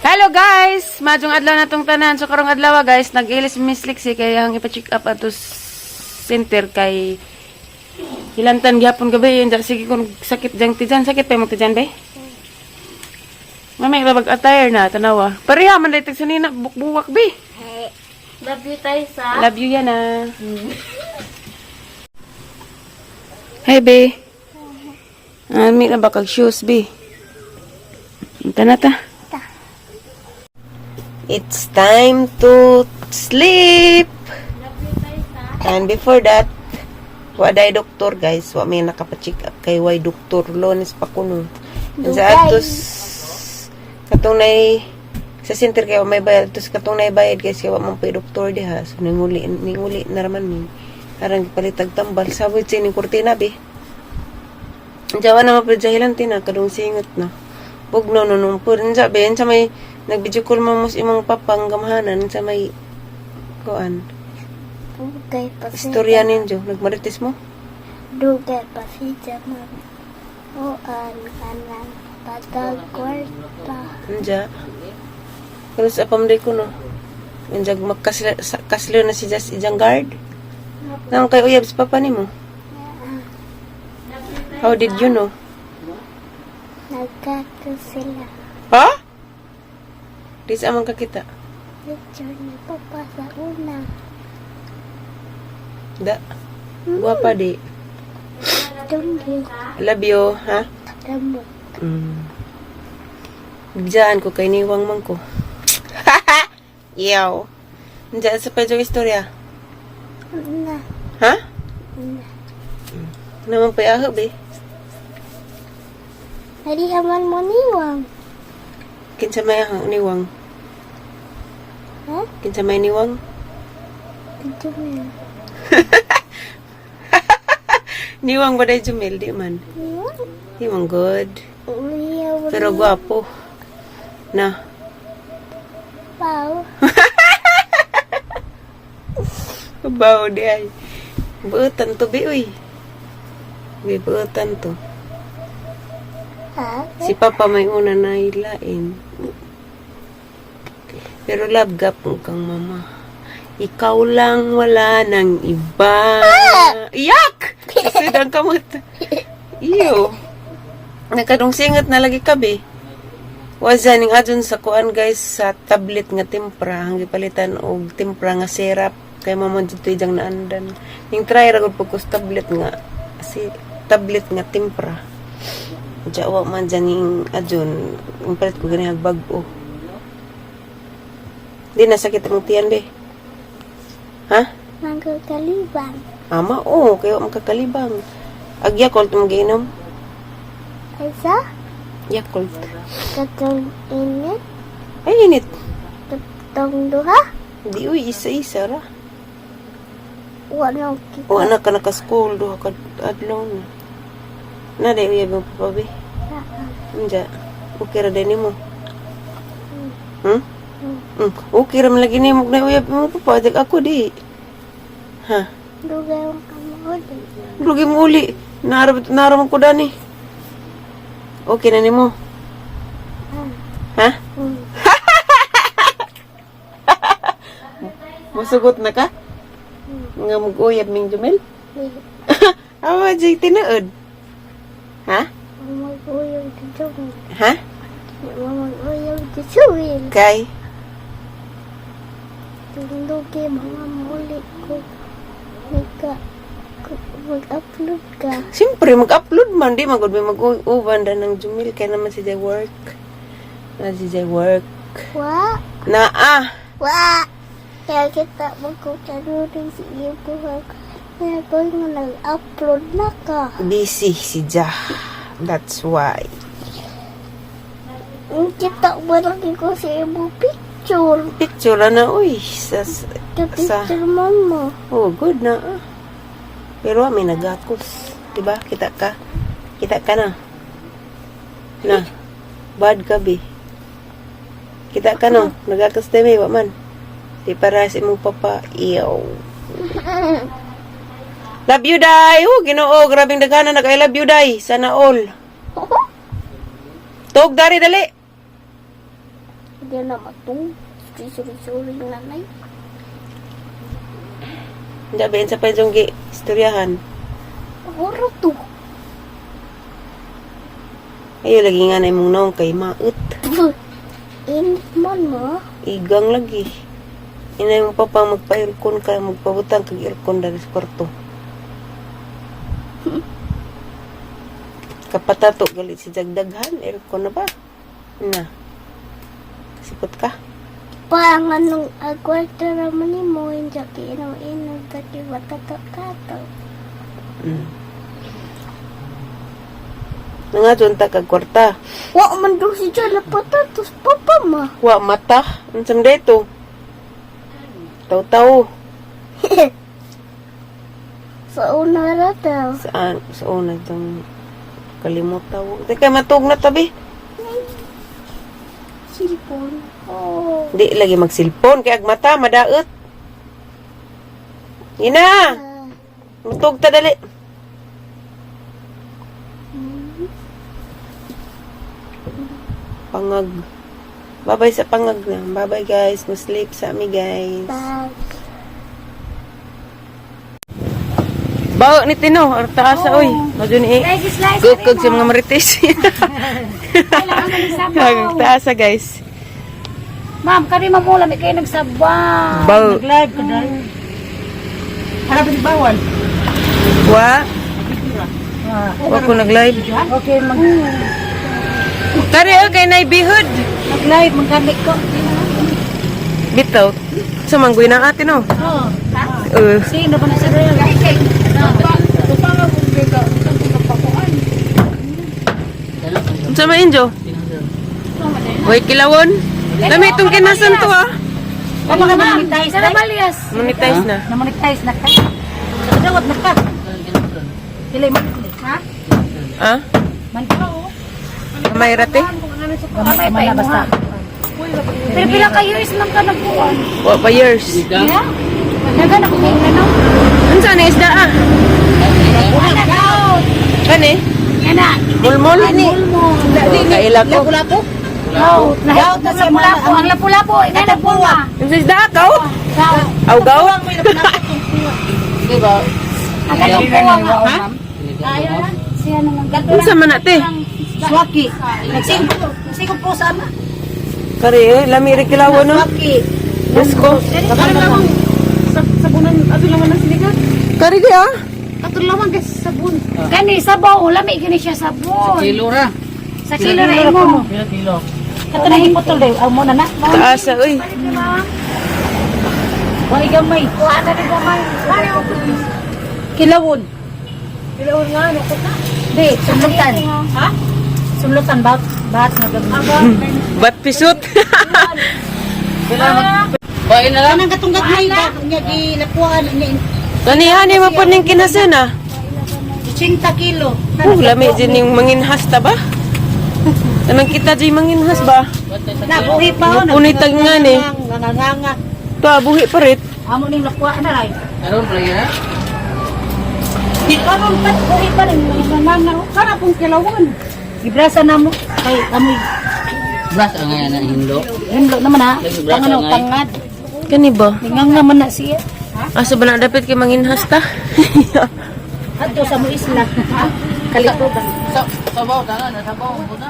Hello guys! Maayong adlaw na tong tanan. So karong adlaw, guys, nag-ilis Miss Lexi kay ang ipa-check up ato center kay hilantan gyapon gabi yun. Sige kung sakit diyang tiyan, sakit pa imong tiyan be? Mamay babag attire na tanawa. Pareha man dai tag sanina bukbuwak be. Hey, love you tayo sa. Love you yan ah. Hey be. Ami na ba kag shoes be? Unta na ta. It's time to sleep. And before that, wa day doktor guys, wa may nakapa-check up kay way doktor Lunes pa kuno. And sa atos katong nay sa center kay wa may bayad tos katong nay bayad guys kay wa man pay doktor diha. So ninguli ninguli na raman mi. Arang gipalitag tambal sabot sa ining kurtina be. Jawa na mapadyahilan tina kadung singot na. Bugno no nung pur unsa be unsa may nag-video call mo mo sa imong papang gamhanan sa may kuan. Dugay pa siya. Istorya ninyo, nagmarites mo? Dugay pa siya mag. Uan kanang patag kwarta. Unja. Pero sa pamday ko no. Unja magkaslo kaslo na si Jas ijang guard. Nang kay uyab sa papa nimo. How did you know? Nagkato sila. Ha? Di sa amang kakita. Picture ni Papa sa una. Da. Guwapa di. Dundi. Love you, ha? Damo. Bigyan ko kay niwang man ko. Yaw. Unja sa pa yung istorya? Na. Ha? Na. Naman pa aho be. Nalihaman mo niwang. Kinsa may aho niwang? Ha? Kinsa may niwang? Jumil. Niwang ba day Jumel? Di man. Niwang? Di man good. Uliyaw. Pero gwapo. Na. Wow. Bawo di ay. Buutan to bi uy. Bi buutan to. Ha? Si Papa may una na ilain. Pero love gap mo kang mama. Ikaw lang, wala nang iba. Iyak! Kasi ang kamot. Iyo. Nakadong singat na lagi kabi. Waza ning adyon sa kuan guys sa tablet nga tempra ang gipalitan og tempra nga syrup kay mamo dito ijang naandan. Ning try ra gud pud ko sa tablet nga si tablet nga tempra. Jawa man dyan yung adyon. Ang palit ko gani bag-o. Di na sakit ang tiyan be. Ha? Nagkakalibang. Ama, oo. Kaya makakalibang. Ag Yakult mo giinom? Ay sa? Yakult. Katong init. Ay, init. Katong duha. Di, uy, isa-isa ra. Wala kita. O, anak ka naka-school. Duha ka adlaw na. Na, di, uyab mo pa be. Unja. Okay ra din mo. Okay ra man lagi nimo na uyab mo pa. Dag ako di. Ha? Dugay ang kamuuli. Lugi mo uli. Nara, nara man ko dani. Okay na nimo. Ha? Hmm. Musugot na ka? Nga mag-uyab ming Jumel? Di. Awa, jay tinuod. Ha? Mag-uyog si Jumil. Ha? Mag-uyog si Jumil. Kay? Dugay mga muli ko. Nagka mag-upload ka. Siyempre, mag-upload man. Di magod may mag-uban da ng Jumil. Kaya naman si Jay work. Na si Jay work. Wa? Na ah! Wa! Kaya kita magkukanurin si iyo ko. Kaya ko nga nag-upload na ka. Busy si Ja. That's why. Kita mo lang ko sa imo picture. Picture na, uy. Sa, Sa picture mo mo. Oh, good na. Ah. Pero may nagakos. Diba? Kita ka? Kita ka na. Na. Bad ka, be. Kita ka no? Nagakos tayo, may wa man. Di para sa imong papa. Iyaw. Love you, day! Oh, ginoo. Grabing daghana. Nag I love you, day. Sana all. Tog, dari, dali. Hindi na matug. Sorry, sorry, nanay. Hindi ba sa pa yung gi istoryahan? Oro to. Ayo lagi nga na imong naong kay maut. Init man mo. Igang lagi. Inay mo pa pang magpa-aircon ka, magpabutang kag aircon dali sa kwarto. Kapatato galit si Dagdaghan, aircon na ba? Na. Sipot ka. Parang anong agwarta naman ni mo, hindi inom-inom, dati matato-tato. Nangadyon ta kag kwarta. Wa man daw si John na patatos, papa ma. Wa mata. Unsam dito? Taw-taw. Sa una ra daw. Saan? Sa una itong kalimutaw. Teka, matug na tabi. Silpon. Oh. Di lagi magsilpon. Kay ag mata, madaot. Ina! Matug ta dali. Pangag. Babay sa pangag na. Babay guys. Musleep sa ami guys. Bye. Bawa ni Tino. Arta asa oy. Madyo ni Guys, slice. Gukog sa mga marites. Kailangan man sabaw. Taasa guys. Ma'am, kani mamula may kayo nagsabaw. Baw. Live ka dahil. Harapin bawal. Wa. Wa ko nag-live. Okay, mag Kari okay na bihod. mag-live magkamit ko. Bitaw. Sa manggoy na atin oh. Oo. Sino ba na sa Unsa man injo? Hoy kilawon. Dami itong kinasan to ah. Baka ka monetize Sa Ramalias. Monetize na. Na monetize na ka. Dawat na ka. Pilay man. Ha? Ah? Man ka oh. May rate? Gamay pa imo basta. Pero pila ka years lang ka nagbuwan. Wa pa years. Yeah? Naga na kung ano? Unsa na isda ah? Ana daw. Kani? Ana. Mulmul ni. Mulmul. Kaila ko. Lapu-lapu. Daw. Na lapu-lapu. Ang lapu-lapu. Ina nagbuwa. Unsa isda ah, kaw? Daw. Aw gaw? Ang katong buwa nga. Ha? Ayo na. Siya naman. Unsa man na te? Swaki. Nagsigo. Nagsigo po sa ama. Kari eh, lami rin kilawon no. Swaki. Diyos ko. Sabunan ato naman ang sinigang. Kari di ah. Ato lamang guys sabon. Kani sabaw, lami gani siya sabon. Kilo ra. Sa kilo na imo. Pila kilo? Kato na hipotol daw amo na na. Taasa oy. Wa gamay. Kuha na ni gamay. Kani o. Kilawon. Kilawon nga ano ko na. Di, sumlutan. Ha? Sumlutan bat bat nga gamay. Bat pisot. Bain na lang. Kanang katong gagmay ba nya gilapuan nya Kani hani mo po ning kinasan ah. 80 kilo. Oh, lami din yung manginhas ta ba? Tanang kita di manginhas ba? Na buhi pa oh. Mapunitag nga ni. Nanganganga. To ah, buhi pa rit. Amo ning lapuan na ray. Aron pa ya. Di karon pa buhi pa ning nanganganga. Kana pong kilawon. Gibrasa na mo kay amoy Bras ang nga na hinlo. hinlo naman ha. Gibrasa Tangano nga. tangad. Kani ba? Ningang naman na siya. Asa ba na dapat kay manginhas ta? Adto sa mo isla. Kalikutan. Sa sabaw tangan, sabaw buta.